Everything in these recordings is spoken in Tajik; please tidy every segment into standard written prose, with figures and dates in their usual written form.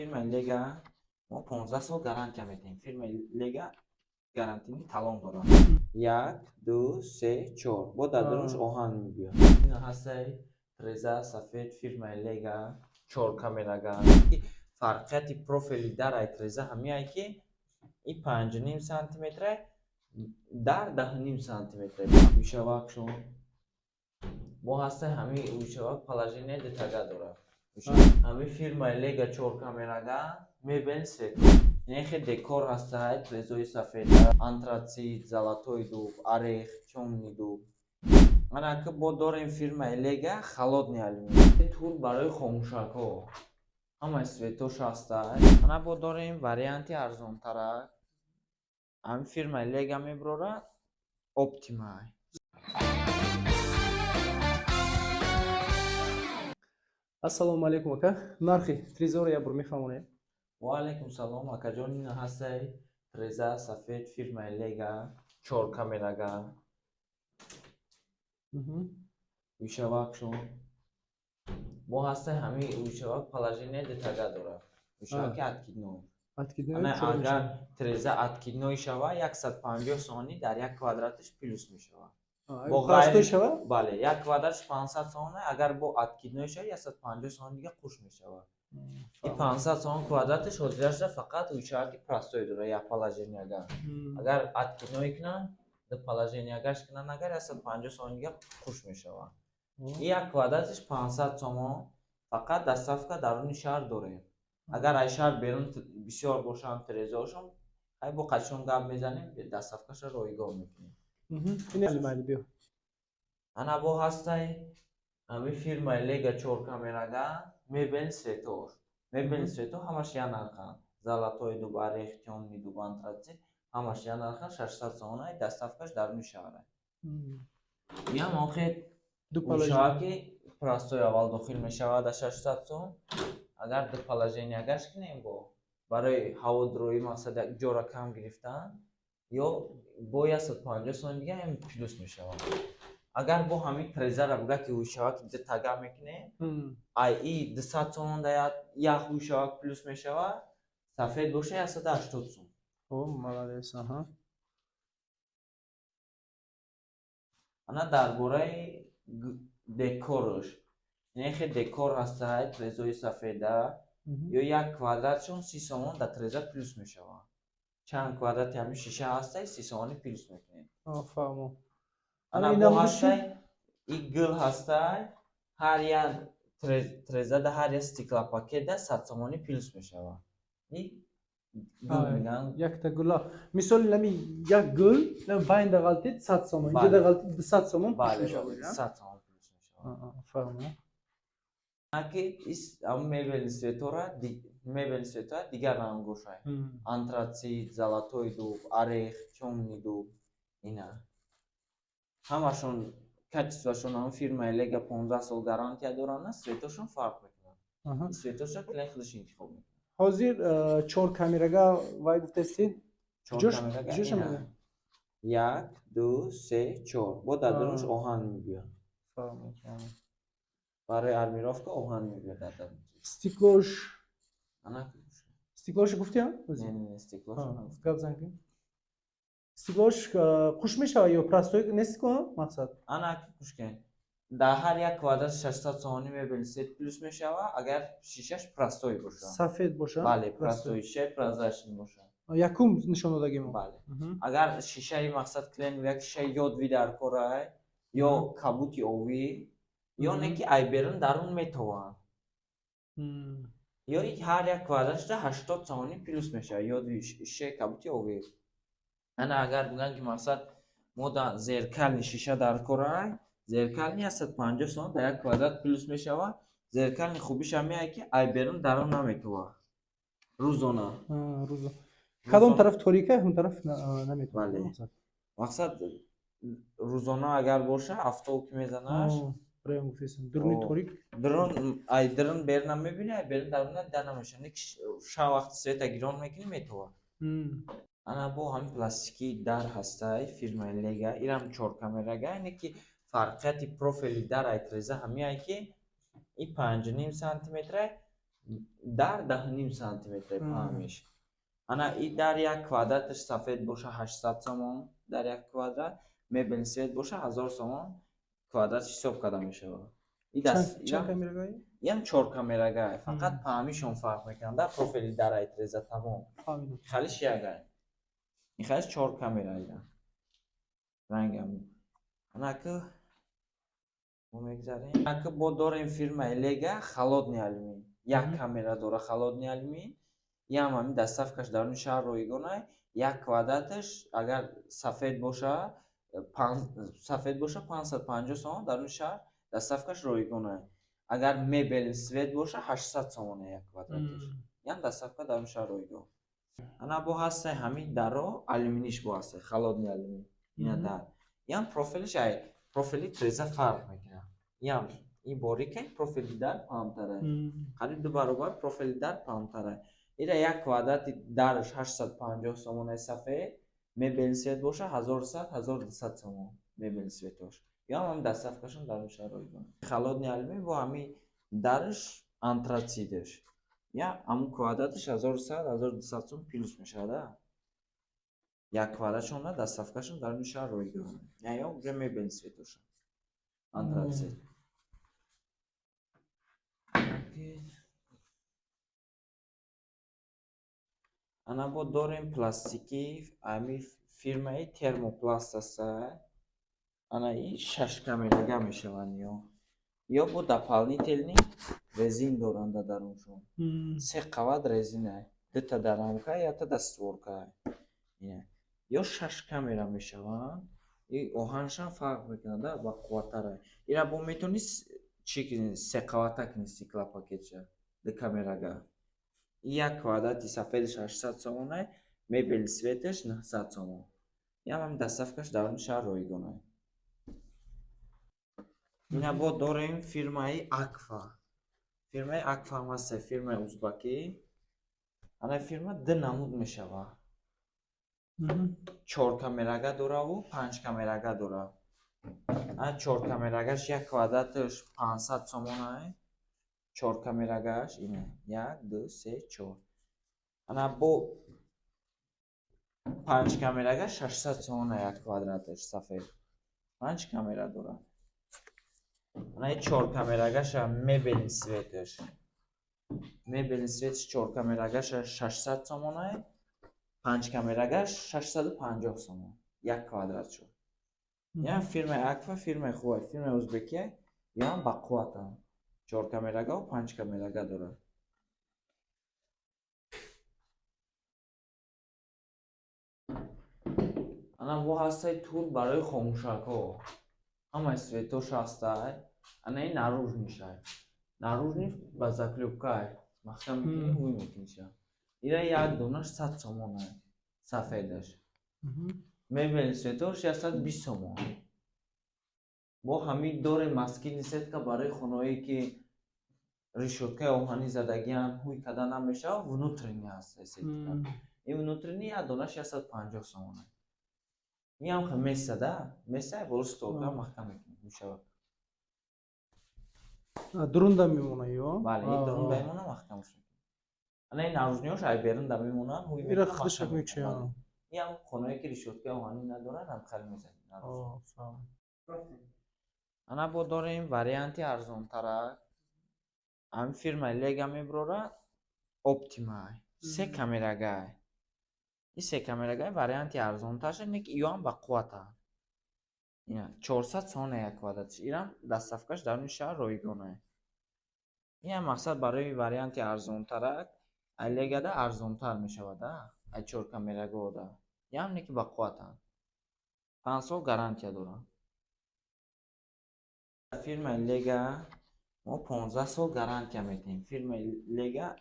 Фирмаи Лега мо 15 сол гарантия медиҳем. Фирмаи Лега гарантийный талон дорад. Як, ду, се, чор. Бо дар дурунаш оҳан мебиёд. Ина ҳастай треза сафед фирмаи Лега, чор камерага. Фарқияти профили дарай треза ҳамиае, ки и 5,5 сантиметра, дар 10,5 сантиметра. Мешавакшон бо ҳастай, ҳамин мешавак положение дутага дорад. Ҳамин фирмаи Лега чор камерага, мебель свет. Инехе декор ҳастай, трезои сафеда, антрацит, золотой дуб, орех, тёмный дуб. Ана ки бо дорем фирмаи Лега холодный алюминий. Тур барои хомӯшакҳо. Ҳамаи светош ҳастай. Ана бо дорем варианти арзонтарак. Ҳамин фирмаи Лега мебарорад, Оптима. Ассалому алайкум, ака. Нархи трезоро як бор мефаҳмонед? Ва алайкум салом, акаҷон. Ина ҳастай треза сафед фирмаи Лега, чор камерага. Мешавакшон бо ҳастай, ҳамин мешавак положение дутага дорад. Мешаваки откидной. Откидной. Агар треза откидной шава, 150 сомонӣ дар як квадраташ плюс мешавад. Простой шава? Бале, як квадраташ 500 сомона, агар бо откидной шава, 150 сомон дига қуш мешавад. И 500 сомон квадраташ ҳозирашда фақат мешаваки простой дорад, як положениега. Агар откидной кунанд, ду положениягаш кунанд, агар 150 сомон дига қуш мешавад. И як квадраташ 500 сомон, фақат доставка даруни шаҳр дорем. Агар аз шаҳр берун бисёр бошанд трезаошон, хай бо қачон гап мезанем, доставкаша ройгон мекунем. Ана бо ҳастай ҳамин фирмаи Лега чор камерага, мебель светош. Мебель свето ҳамаш як нарханд. Золотой дуб, орех, тёмный дуб, антрацит ҳамаш як нарханд, 600 сомона, доставкаш даруни шаҳра. Иам охир мешавад, ки простой аввал дохил мешавад дар 600 сом. Агар ду положениягаш кунем, бо барои ҳаводуроӣ, мақсад ҷора кам гирифтан, ё бо 150 сом дига ҳам плюс мешавад. Агар бо ҳамин трезара буга, ки ҳушавак дутага мекунем, ай и 200 сомон да як ҳушавак плюс мешавад, сафед боша, 180 сом. Молодец, аҳа. Ана дар бораи декорш. Инехе декор ҳастай, трезои сафеда, ё як квадратшон 30 сомон дар треза плюс мешавад. Чанд квадрати ҳамин шиша ҳастай, 30 сомонӣ плюс мекунем. Фаҳмо. Ана бо ҳастай, и гул ҳастай, ҳар як трезада, ҳар як стеклопакетда 100 сомонӣ плюс мешавад. И гул мегӯянд. Якта гула. Мисол, нами як гул байнда ғалтид 100 сомон, инҷода ғалтид 200 сомон плюс мешавад. 100 сомон плюс мешавад. Фаҳмо. Ки мебели светора, мебели светора дигар рангошай. Антрацит, золотой дуб, орех, тёмный дуб, ина. Ҳамашон качествашон ҳам фирмаи Лега 15 сол гарантия доранд, светошон фарқ мекунад. Светоша клиент худаш интихоб мекунад. Ҳозир чор камерага вай гуфтастед? Як, ду, се, чор. Бо дар дурунаш оҳан мебиёд. Барои армировка оҳан мебиёд дар дарун. Стеклош? Ана. Стеклош гуфтиам? Не, не, стеклош. Гап зан ки. Стеклош қуш мешавад ё простой нест ко мақсад? Ана қуш кен. Дар ҳар як квадрат 600 сомонӣ мебели свет плюс мешавад, агар шишаш простой бошад. Сафед бошад? Бале, простой, шишаи прозрачный бошад. Якум нишон додагимо. Бале. Агар шишаи, мақсад, клиент мегӯяд, ки шишаи ёдви дар корай ё кабути овӣ, ё не ки ай берун дарун метованд. Ё ҳар як квадратшда 80 сомонӣ плюс мешавад, ёдви, шишаи кабути овӣ. Ана агар бигӯянд, ки мақсад мо да зеркальный шиша дар корай, зеркальный 150 сомон дар як квадрат плюс мешавад. Зеркальный хубиш ҳамеае, ки ай берун дарун наметовад. Рӯзона. Кадом тараф торика, ҳамон тараф наметовад. Бале. Мақсад рӯзона агар боша, афтоб ки мезанаш. Прям гуфтесам. Дуруни торик. Дурун ай дурун берун намебини, ай берун дарун дида намешавад. Не ки шаб вақти света гирон мекунӣ, метовад. Ана бо ҳамин пластики дар ҳастай фирмаи Лега, ирам чор камерага, ине ки фарқияти профили дар ай треза ҳамиае, ки и 5,5 сантиметра, Дар 10,5 сантиметр паҳмиш. Ана и дар як квадраташ сафед боша 800 сомон, дар як квадрат мебельный цвет боша 1000 сомон квадрат ҳисоб карда мешавад. Чанд камерагай? Ям чор камерагай, фақат паҳмишон фарқ мекунад, дар профили дараи треза тамом. Халиш ягай. Ин халиш чор камера ида. Рангам. Анаки мо мегзарем. Анаки бо дорем фирмаи Лега холодный алюмин. Як камера дора холодный алюмин. Ям ҳамин доставкаш даруни шаҳр ройгонай. Як квадраташ агар сафед боша, 550 сомон даруни шаҳр доставкаш ройгонай. Агар мебельный цвет боша 800 сомона як квадраташ. Ям доставка даруни шаҳр ройгон. Ана бо ҳастай ҳамин даро алюминиш бо ҳастай, холодный алюмин. Ина дар. Ям профилиш ай профили треза фарқ мекунад. Ям ин борикай, профили дар паҳнтарай. Қариб ду баробар профили дар паҳнтарай. Ира як квадрати дараш 850 сомонаи сафед, мебельный цвет боша 1100, 1200 сомон мебельный цветош. Ям ҳам доставкашон дар шаҳр ройгон. Холодный алюмин бо ҳамин дараш антрациташ. Я ҳамун квадраташ 1100, 1200 сом плюс мешавад. Як квадратшон доставкашон дар шаҳр ройгон. Я уже мебельный цветоша. Антрацит. Ана бо дорем пластики, ами фирмаи термопласт аста. Ана и шаш камерага мешаванд ё. Ё бо дополнительный резин доранд дар даруншон. Се қават резина. Дута дар рамка, якта дар створка. Ё шаш камера мешаванд. И оҳаншам фарқ мекунад, ба қувваттара. Ира бо метавонӣ чӣ кунӣ, се қавата кунӣ стеклопакетша, ду камерага. Як квадрати сафедаш 800 сомонай, мебельный цветаш 900 сомон. Ям ҳам доставкаш даруни шаҳр ройгонай. Ина бо дорем фирмаи Акфа. Фирмаи Акфа ҳам ҳаста, фирмаи узбакӣ. Ана фирма ду намуд мешавад. Чор камерага дораву панҷ камерага дора. Ана чор камерагаш як квадраташ 500 сомонай. Чор камерагаш ина 1, 2, 3, 4. Ана бо панҷ камерагаш 600 сомона як квадраташ сафед. Панҷ камера дора. Ана и чор камерагаша мебельный цветаш. Мебельный цветаш чор камерагаша 600 сомонай. Панҷ камерагаш 650 сомон. Як квадрат шуд. Ям фирмаи Акфа фирмаи хубай, фирмаи узбекия, ям бақувватанд. Чор камерага ва панҷ камерага дорад. Ана бо ҳастаи тур барои хомӯшакҳо. Ҳамаи светош ҳастай. Ана ин наружнишай. Наружни ба заклёпкай. Маҳкам мекунӣ, ҳуй мекуниша. Ира як донаш 100 сомонай. Сафедаш. Мебельный цветош 120 сомон. Бо ҳамин дорем москитный сетка барои хонаҳое ки решёткаи оҳанӣ задагианд, ҳуй карда намешавад, внутренний ҳаст сетка. Ин внутренний як донаш 150 сомонай. Ин ҳам хел меса да, меса боло столка маҳкам мекунӣ, мешавад. Дурунда мемонад ё? Бале, ин дурунда мемонад, маҳкам мешавад. Ана ин наружниҳош ай берунда мемонанд, ҳуй Ира худашак мекушад. Ин ҳам хонаҳое ки решёткаи оҳанӣ надоранд, ҳам хел мезанед. Ана бо дорем варианти арзонтарак. Ҳамин фирмаи Лега мебарорад, Оптимай. Се камерагай. Ин се камерагай варианти арзонтарша, не ки ё ҳам бақувватанд. Ина 400 сомона як квадратш. Ирам доставкаш даруни шаҳр ройгонай. Ин ҳам мақсад барои варианти арзонтарак, ай Легада арзонтар мешавад, ай чор камерагода. Ям не ки бақувватанд. 5 сол гарантия доранд. Фирмаи Лега мо 15 сол гарантия медиҳем. Фирмаи Лега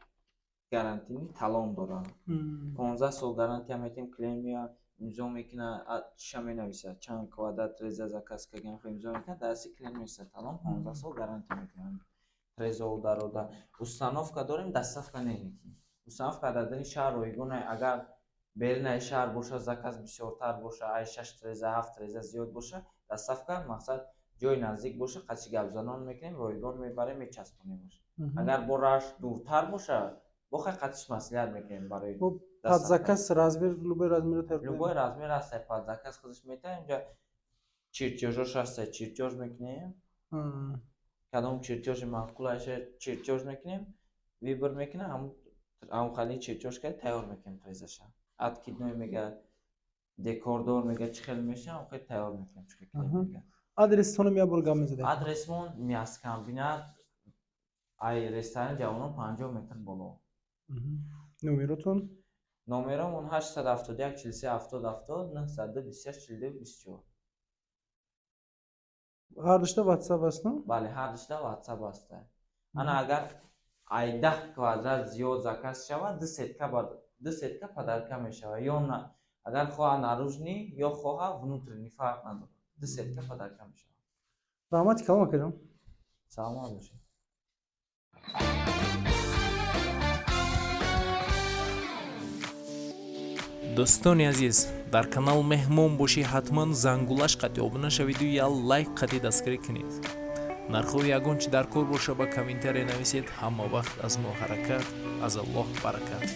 гарантийный талон дорад. 15 сол гарантия медиҳем, клиент меояд, имзо мекунад, чиша менависад, чанд квадрат треза заказ кардагиам имзо мекунад, дар дасти клиент мерасад талон, 15 сол гарантия медиҳем. Трезао дарода. Установка дорем, доставка намекунем. Установка дар даруни шаҳр ройгон, агар берунаи шаҳр боша, заказ бисёртар боша, ай 6 треза, 7 треза зиёд боша, доставка мақсад Ҷои наздик боша, қачи гапзанон мекунем, ройгон мебарем, мечаспонемаш. Агар бо раш дуртар боша, бо хай қатиш маслиҳат мекунем барои Под заказ размер, любой размер тайёр? Любой размер ҳаста, под заказ худаш метавонем. Инҷа чертёжош ҳаста, чертёж мекунем. Кадом чертёжи маъқулаша чертёж мекунем, выбор мекунем, ҳамун хали чертёж карда тайёр мекунем. Трезаша откидной мега, декордор мега, чӣ хел меша, ҳамон хел тайёр мекунем, чӣ хел мега. Адресатонам як бор гап мезадем. Адресмон: мясокомбинат, ай ресторани Ҷавонон 50 метр боло. Номеротон? Номеромон 871 43 70 70, 926 42 24. Ҳар душта WhatsApp аст, ну? Бале, ҳар душта WhatsApp аст. Ана, агар ай 10 квадрат зиёд заказ шавад, ду сетка подарка мешавад. Ё агар хоҳа наружный, ё хоҳа внутренний, фарқ надорад, ду сетка подарка мешавад. Раҳмати калом, акаҷон. Саломат бошед. Дӯстони азиз, дар канал меҳмон бошӣ, ҳатман зангулаш қатъи обуна шавиду як лайк қатъи дастгирӣ кунед. Нархҳои ягон чи дар кор боша, ба комментария нависед. Ҳама вақт аз мо ҳаракат, аз Аллоҳ баракат.